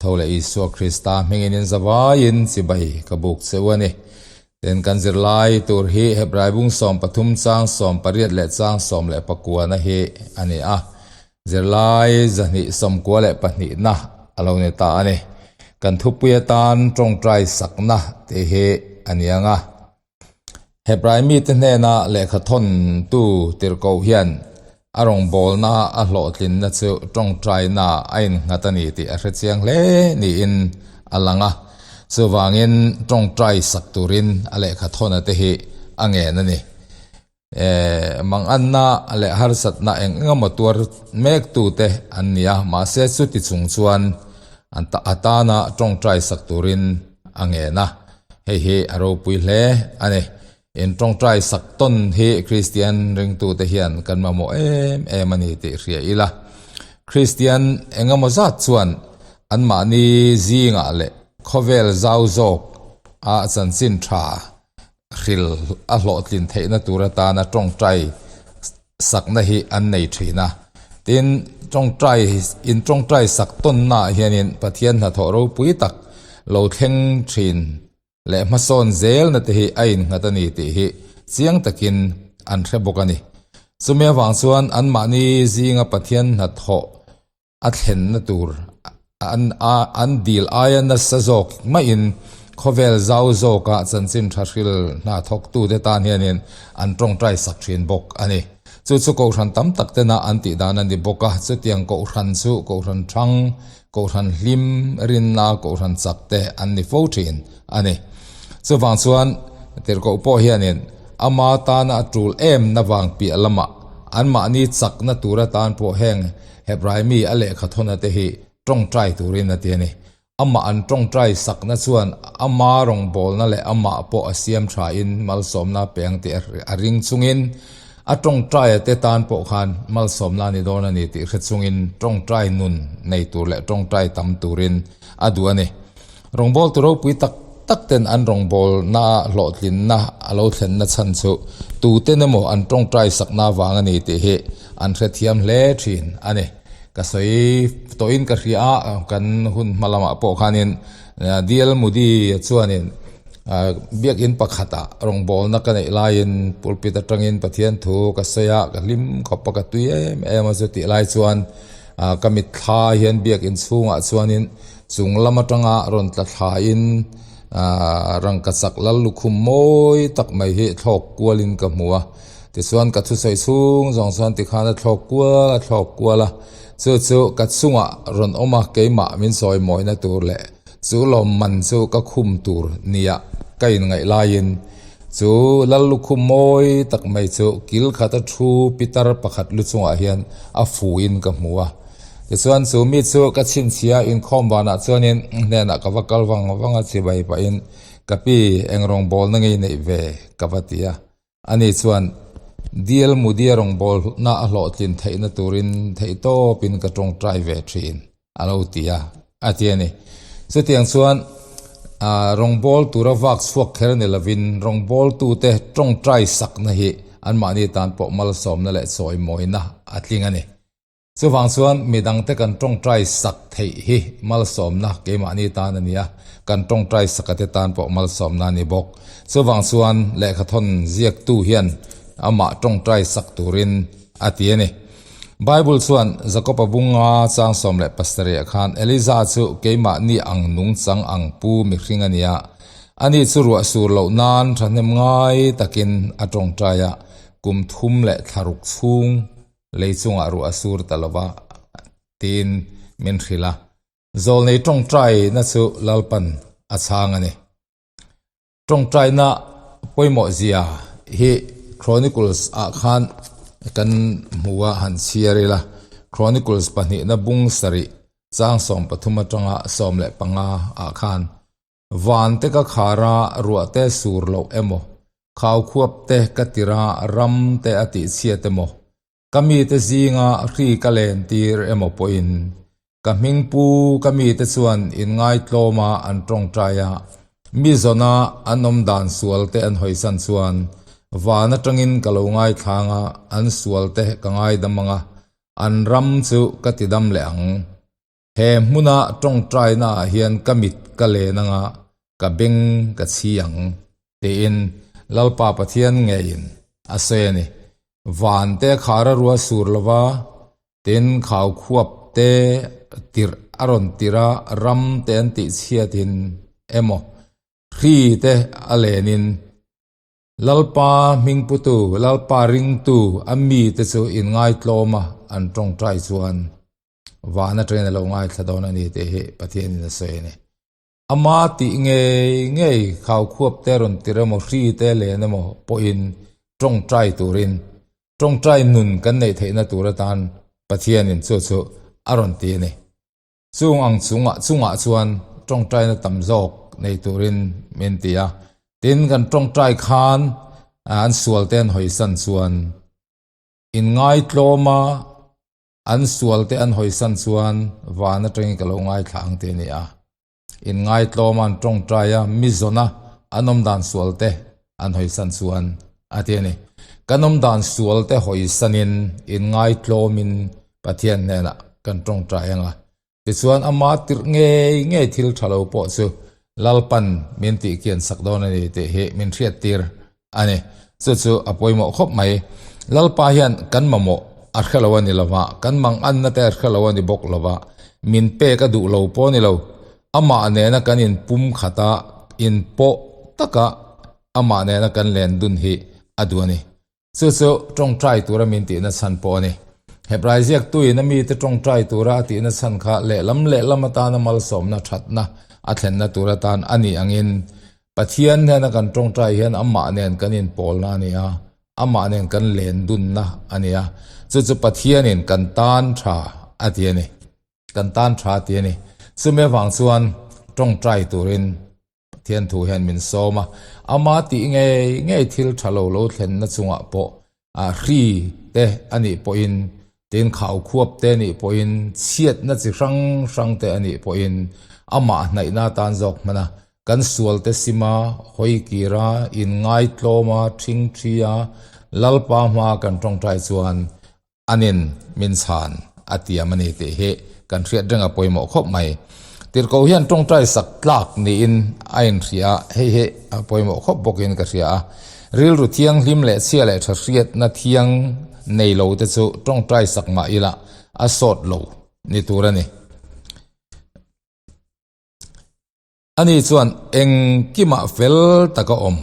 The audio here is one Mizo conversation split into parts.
Tho leh Isua Krista hmingin in zavaiin chibai ka buk che u a ni. Tin, kan zirlai tur hi Hebrai bung 13 chang 18 leh chang 19 na hi a ni a. Zirlai 292 na a lo ni ta a ni. Kan thupui atan tawngtai sakna tih hi a ni ang a. Hebrai mite hnena lehkha thawntu tirhkoh hian a rawngbawlna a hlawhtlinna chu tawngtaina a innghat a ni tih a hre chiang hle niin a lang a. Chuvangin tawngtai sak turin a lehkha thawna te hi a ngen a ni. Manganna leh harsatna eng eng emaw tuar mektute an ni a, mahse chuti chung chuan atana tawngtai sak turin a ngen a. Hei hi a ropui hle a ni. In tawngtai sak tawn hi Kristian ringtute hian kan mamawh em em a ni tih hria ila. Kristian engemaw zat chuan anmahni zingah leh khawvel zau zawk a chanchin tha hril a hlawhtlin theihna tur atana tawngtai sakna hi an nei thin a. Tin, tawngtai in tawngtai sak tawnnaah hianin Pathian hnathawh ropui tak lo thleng thin leh hmasawn zelna te hi a innghat a ni tih hi chiang takin an hre bawk a ni. Chumi avang chuan anmahni zinga Pathian hnathawh a thlenna tur an an dil aia nasa zawk maiin khawvel zau zawka chanchin tha hril hna thawktute tan hianin an tawngtai sak thin bawk a ni. Chu chu kohhran tam tak tena an tih dan a ni bawk a, chutiang kohhran chu kohhran thang, kohhran hlim, rinna kohhran chak te an ni fo thin a ni. Chuvang chuan tirhkoh pawh hianin ama tana a tul em na vang piah lamah anmahni chakna tur atan pawh heng Hebrai mi a lehkha thawna te hi tawngtai turin a ti a ni. Amah an tawngtai sakna chuan ama rawngbawlna leh amah pawh a siam thain malsawmna peng tih a ring chungin a tawngtaia te tan pawh khan malsawmna a ni dawn a ni tih hre chungin tawngtai nun nei tur leh tawngtai tam turin a duh a ni. Rawngbawltu ropui tak tak ten an rawngbawlna hlawhtlinna a lo thlenna chhan chu tuten emaw an tawngtai sakna vang a ni tih hi an hrethiam hle thin a ni. Ka sawi tawhin ka hria a, kan hun hma lamah pawh khanin DL Modi chuanin biakin pakhatah rawngbawlna ka neih laiin pulpit atangin Pathian thu ka sawi a, ka hlim khawp a, ka tui em em a chutih lai chuan ka mitthla hian biakin chhungah chuanin Chung lam atanga rawn tla thlain rangka chak lal lukhum mawi tak mai hi thlawk kualin ka hmu a. Tichuan ka thusawi chhung zawng chuan tikhan a thlawk kual a thlawk kual a. Chu chu ka chungah rawn awm a, keimah min sawi mawina tur leh chu lawmman chu ka khum tur nia ka inngaih laiin chu lal lukhum mawi tak mai chu kil khata thu pitar pakhat lu chungah hian a fuin ka hmu a. Tichuan chu mi chu ka chhinchhia inkhawm vanah chuanin hnenah ka va kal vang vang a chibai pahin ka pi eng rawngbawlna ngei neih ve ka va ti a. Ani chuan Dil Mudia rawngbawlna a hlawhtlin theihna turin theihtawpin ka tawngtai ve thin a lo ti a, a ti a ni. Chutiang chuan rawngbâwl tura vak chhuak kher ni lovin rawngbâwltute tawngtai sakna hi anmahni tan pawh malsawmna leh chawimawina a tling a ni. Chuvang chuan midangte kan tawngtai sak theih hi malsawmna keimahni tan a ni a, kan tawngtai sakate tan pawh malsawmna a ni bawk. Chuvang chuan lehkhathawn ziaktu hian amah tawngtai sak turin a ti a ni. Bible chuan Jakob-a bunga chang 17 khan Eliza chu keimahni ang nungchang ang pu mihring a ni a, ani chu ruah sur loh nan thahnem ngai takin a tawngtai a, kum thum leh thlaruk chhung Lei chungah ruah a sur ta lova tiin min hrilh a, Zawlnei tawngtaina chu Lalpan a chhang a ni. Tawngtaina pawimawh zia hi Chronicles ah khan kan hmu a, han chhiar ila. Chronicles pahnihna bung sarih chang 13 atanga 15 ah khan Van te ka khar a, ruah te sur loh emaw, khau khuap te ka tir a, ram te a tih chhiat emaw, ka mite zinga hri ka len tir emaw pawhin, ka hming pu ka mite chuan inngaitlawm a an tawngtai a, mi zawna an awm dan sual te an hawisan chuan van atangin ka lo ngaithlang a, an sual te ka ngaidam ang a, an ram chu ka tidam leh ang. He hmuna tawngtaina ah hian ka mit ka len anga ka beng ka chhi ang, tiin Lalpa Pathian ngeiin a sawi a ni. Van te khar a rua sur lova, tin khau khuap te tirh a rawn tirh a, ram te an tih chhiatin emaw, hri te a lenin Lalpa hmingputu, Lalpa ringtu a mite chu inngaitlawm a an tawngtai chuan van atangin a lo ngaithla dawn a ni tih hi Pathianin a sawi a ni. Ama tih ngei ngei khau khuap te rawn tir emaw hri te len emaw pawhin tawngtai turin tawngtai nun kan neih theihna tur atan Pathianin chu chu a rawn ti a ni. Chung ang chungah chungah chuan tawngtaina tam zawk nei turin min ti a. Tin, kan tawngtai khan an sualte an hawisan chuan inngaitlawm a, an sualte an hawisan chuan van atangin ka lo ngaithla ang tih a ni a. Inngaitlawm a an tawngtai a, mi zawna an awmdan sualte an hawisan chuan a ti a ni. Kan awmdan sualte hawisanin inngaitlawmin Pathian hnenah kan tawngtai ang a, tichuan ama tirh ngei ngei thil tha lo pawh chu Lalpan min tihkian sak dawn a ni tih hi min hriattir a ni. Chu chu a pawimawh khawp mai. Lalpa hian kan mamawh a hre lo a ni lova, kan manganna te a hre lo a ni bawk lova, min pek a duh lo pawh a ni lo. Amah nena kan inpum khata inpawh taka amah nena kan len dun hi a duh a ni. Chu chu tawngtai tura min tihna chhan pawh a ni. Hebrai ziaktuin a mite tawngtai tura a tihna chhan kha lehlam lehlam atana malsawmna thatna a thlenna tur atan a nih angin Pathian hnena kan tawngtai hian amah nen kan inpawlna a ni a, amah nen kan len dunna a ni a, chu chu Pathianin kan tan tha a ti a ni. Kan tan tha a ti a ni. Chumi avang chuan tawngtai turin Pathian thu hian min sawm a, ama tih ngei ngei thil tha lo lo thlenna chungah pawh a hri te a nih pawhin, tin khau khuap te a nih pawhin, chhiatna chi hrang hrang te a nih pawhin amah hnaihna atan zawk hman a, kan sual te sima, hawi kira, inngaitlawma, thingthia, Lalpa hmaa kan tawngtai chuan Anin min chhan a tiam a ni tih hi kan hriat reng a pawimawh khawp mai. Tirhkoh hian tawngtai sak tlak niin a inhria a, hei hi a pawimawh khawp bawkin ka hria a. Rilru thianghlim leh chhia leh tha hriatna thiang nei lo te chu tawngtai sak mah ila a sawt lo ni tur a ni. Ani chuan engkimah fel taka awm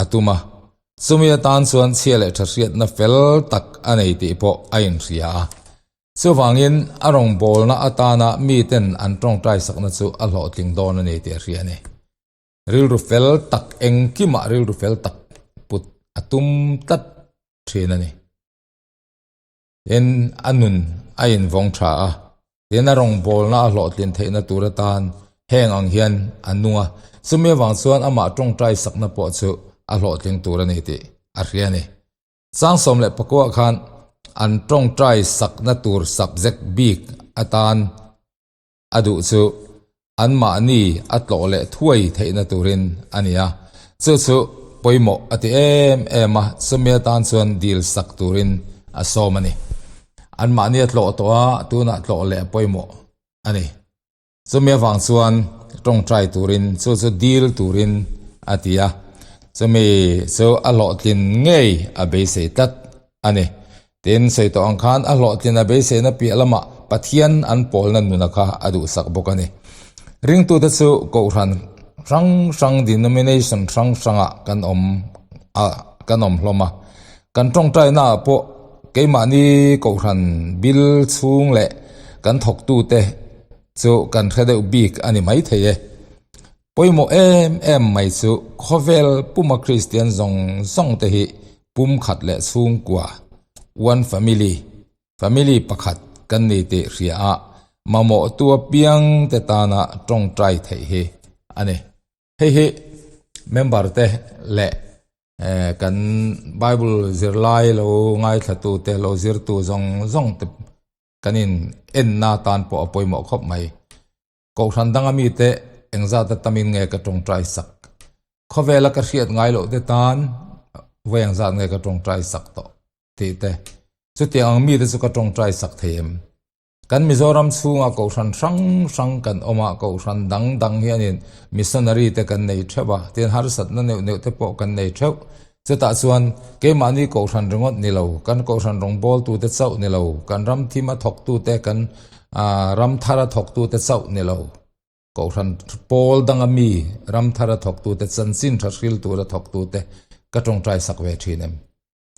a tum a, chumi atan chuan chhia leh tha hriatna fel tak a nei tih pawh a inhria a. Chuvangin a rawngbawlna atana miten an tawngtai sakna chu a hlawhtling dawn a ni tih a hria a ni. Rilru fel tak engkimah rilru fel tak put a tum tlat thin a ni. Tin, a nun a invawng tha a, tin a rawngbawlna a hlawhtlin theihna tur atan heng ang hian a nung a, chumi avang chuan amah tawngtai sakna pawh chu a hlawhtling tur a ni tih a hria a ni. 19 khan an tawngtai sakna tur subject bik atan A duh chu anmahni a tlawh leh thuai theihna turin a ni a, chu chu pawimawh a ti em em a, chumi atan chuan dil sak turin a sawm a ni. Anmahni a tlawh tawh a, tunah tlawh leh a pawimawh a ni. Chumi avang chuan tawngtai turin chu chu dil turin a ti a, chumi chu a hlawhtlin ngei a beisei tlat a ni. Tin, sawi tawh ang khan a hlawhtlin a beiseina piah lamah Pathian an pawlna nuna kha a duhsak bawk a ni. Ringtute chu Kohhran hrang hrang, denomination hrang hrangah kan awm a, kan awm hlawm a. Kan tawngtainaah pawh keimahni Kohhran bil chhung leh kan thawktute chu kan hre deuh bik a ni maithei e. Pawimawh em em mai chu khawvel puma Kristian zawng zawng te hi pumkhat leh chhungkua, one family, family pakhat kan ni tih hria a, mamawhtu apiang te tana tawngtai theih hi a ni. Hei hi member te leh kan Bible zirlai lo ngaithlatu te, lo zirtu zawng zawng te kan in enna tan pawh a pawimawh khawp mai. Kohhran danga mite engzata tamin nge ka tawngtai sak? Khawvela ka hriat ngai loh te tan vawi engzat nge ka tawngtai sak tawh tih te. Chutiang ang mite chu ka tawngtai sak thei em? Kan Mizoram chhunga kohhran hrang hrang kan awm a, kohhran dang dang hianin missionary te kan nei theuh a, tin harsatna neuh neuh te pawh kan nei theuh. Chutah chuan keimahni kohhran ringawt ni lo, kan kohhran rawngbawltute chauh ni lo, kan ram thima thawktute, kan ram thara thawktute chauh ni lo, kohhran pawl danga mi ram thara thawktute, chanchin tha hril tura thawktute ka tawngtai sak ve thin em?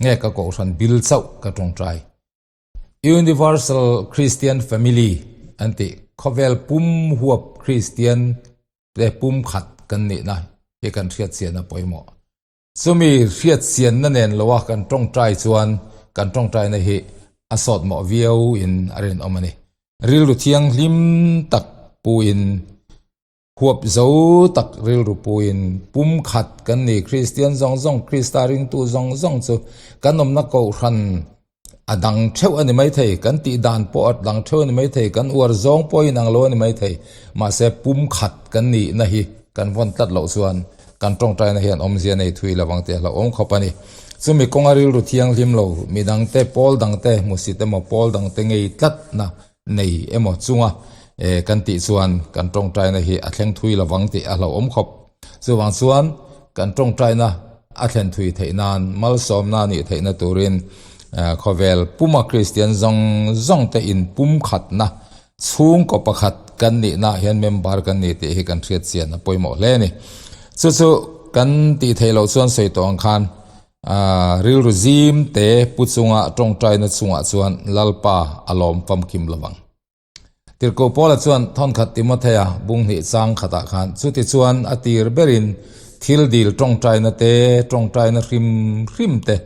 Nge ka kohhran bil chauh ka tawngtai? Universal Christian Family an tih khawvel pum huap Kristian te pum khat kan nihna hi kan hriatchian a pawimawh. Chumi hriatchianna nen loa kan tawngtai chuan kan tawngtaina hi a sawt mawh viau in a rinawm a ni. Rilru thianghlim tak puin Huap zo tak rilru puiin pum khat kan ni. Kristian zawng zawng, Krista ringtu zawng zawng chu kan awmna kohhran a dang theuh a ni maithei, kan tih dan pawh a dang theuh a ni maithei, kan uar zawng pawh a inang lo a ni maithei. Mahse pum khat kan nihna hi kan vawn tlat loh chuan kan tawngtaina hian awmzia nei thui lo ang tih a hlauhawm khawp a ni. Chumi kawnga rilru thianghlim lo, midangte, pawl dangte, hmusit emaw pawl dangte ngei tlatna nei emaw chunga kan tih chuan kan tawngtaina hi a thleng thui lovang tih a hlauhawm khawp. Chuvang chuan kan tawngtaina a thlen thui theih nan malsawmna nih theihna turin khawvel puma Kristian zawng zawng te in pumkhatna chhungkaw pakhat kan nihna hian member kan ni tih hi kan hriat chian a pawimawh hle a ni. Chu chu kan tih theih loh chuan sawi tawh ang khan Rilru zim te pu chunga tawngtaina chungah chuan Lalpa a lawm famkim lo vang. Tirhkoh Paula chuan thawnkhat Timothea bung hnih chang khatah khan chuti chuan a tir berin thil dil tawngtaina te, tawngtaina hrim hrim te,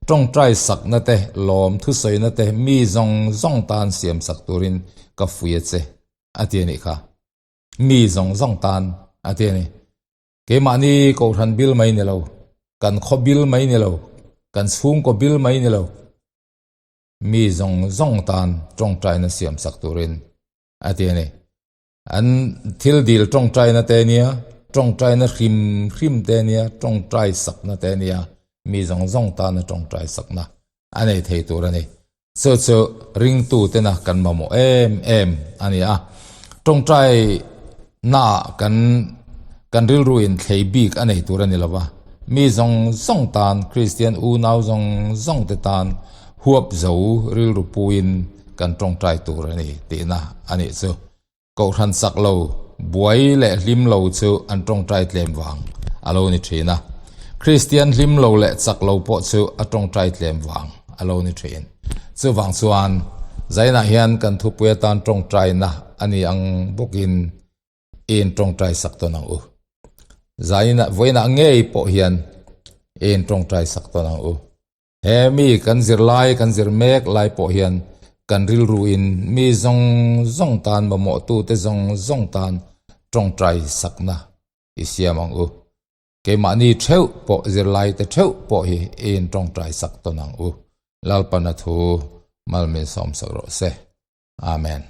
tawngtai sakna te, lawm thusawina te mi zawng zawng tan siam sak turin ka fui a che a ti a nih kha. Mi zawng zawng tan a ti a ni. Keimahni kohhran bil mai ni lo, kan khaw bil mai ni lo, kan chhungkaw bil mai ni lo, mi zawng zawng tan tawngtaina siam sak turin a ti a ni. An thil dil tawngtaina te nia, tawngtaina hrim hrim te nia, tawngtai sakna te nia, mi zawng zawng tana tawngtai sakna a nei thei tur a ni. Chu chu ringtu tena kan mamawh em em a ni a. Tawngtai naah kan kan rilru in thlei bik a nei tur a ni lova. Mi zawng zawng tan, Kristian unau zawng zawng te tan huap zo rilru puiin kan tawngtai tur a ni tihna a nih chu. Kohhran chak lo, buai leh hlim lo chu an tawngtai tlem vang a lo ni thin a. Kristian hlim lo leh chak lo pawh chu a tawngtai tlem vang a lo ni thin. Chuvang chuan Zainah hian kan thupui atan tawngtaina a ni ang bawkin i intawngtai sak tawn ang u. Zainah vawiinah ngei pawh hian i intawngtai sak tawn ang u. He mi kan zir lai, kan zir mek lai pawh hian kan rilruin mi zawng zawng tan, mamawhtute zawng zawng tan tawngtai sakna i siam ang u. Keimahni theuh pawh, zirlaite theuh pawh hi i intawngtai sak tawn ang u. Lalpana thu malmin sawmsak rawh se. Amen.